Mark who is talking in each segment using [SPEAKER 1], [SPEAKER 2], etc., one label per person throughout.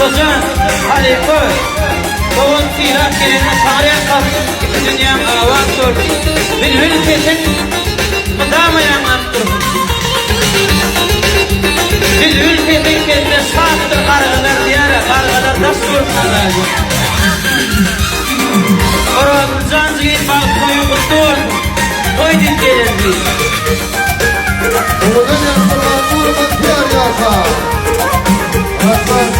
[SPEAKER 1] Ussajaan, halypa, dogan sylap geleniňe taňryýalkasyn, iki dünýäň abat bolsun. Bilbil sesiň mydama ýaňlanyp dursun. Bilbil sesiň sesine şatdyr gargalar diýýär-ä, gargalar daş bolsun Allajan. Orazgüljan jigim bagt toýuň gutly bolsun. Toý diýip gelen diý.
[SPEAKER 2] Owadan ýaşlar nurumyz ýar ýaşa. Rahmat.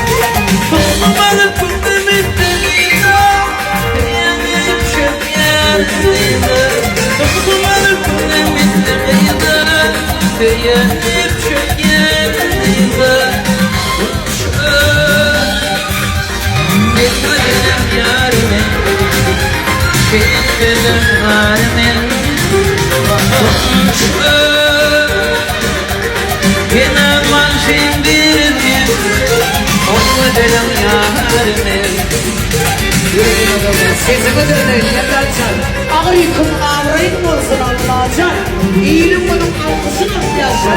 [SPEAKER 3] Sesiňi döneýin Merdanjan. Agyr ýüküň abraýyň bolsun Allajan. Iliň günüň alkyşyn alyp ýaşa.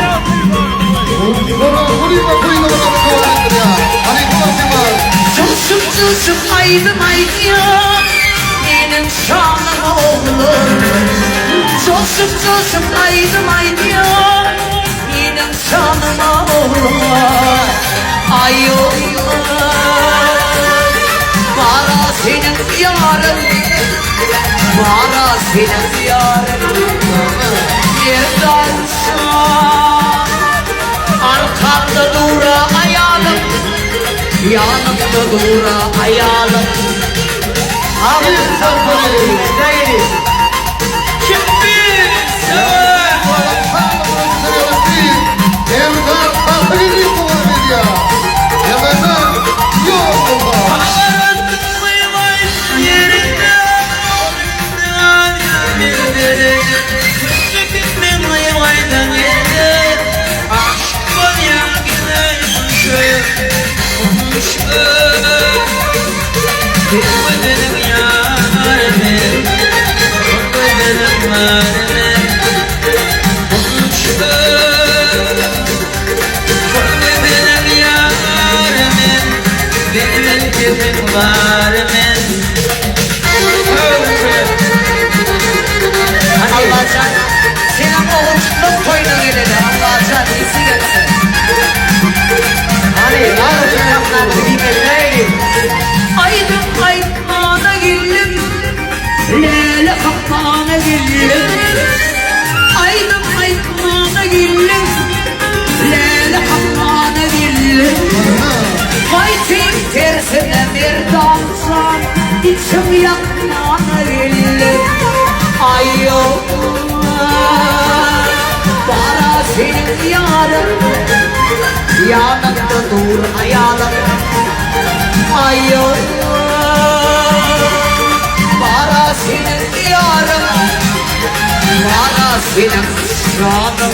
[SPEAKER 2] Gurbangulyýewa toýuna dowam etdirýär. Halypa bagşymyz.
[SPEAKER 3] Joşup joşup aýdym aýdýar meniň şanym oglum. Joşup joşup aýdym aýdýar meniň şanym oglum. Aý oglum bara seniň ýaryň bara seniň ýaryň Merdan şa. Arkamda dura aýalym, Ýanymda dura aýalym. Allajan senem ogulçyklyk toýuna geleli Allajan nesip etsin. Aýdym aýtmana geldim Läle kakmana geldim Aýdym aýtmana geldim Läle kakmana geldim Gaýtym tersine Merdan jan Içim ýakmana geldim Aý-ow Bara seniň ýaryň Ýanyňda dur aýalyň Aý-ow Bara seniň ýaryň Bara seniň janyň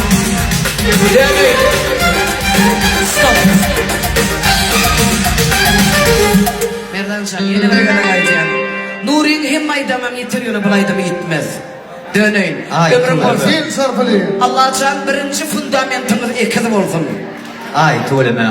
[SPEAKER 3] Deli Stop Merdanjan ýene bir gezek aýdýan. Nuryň hemme aýdamam ýiter ýöne bul aýdymy ýitmez. Döneýin. Ömrüň bolsun.
[SPEAKER 2] Ýel çarpyly.
[SPEAKER 3] Allajan birinji fundamentiňiz ekiz bolsun.
[SPEAKER 4] Aý tüweleme.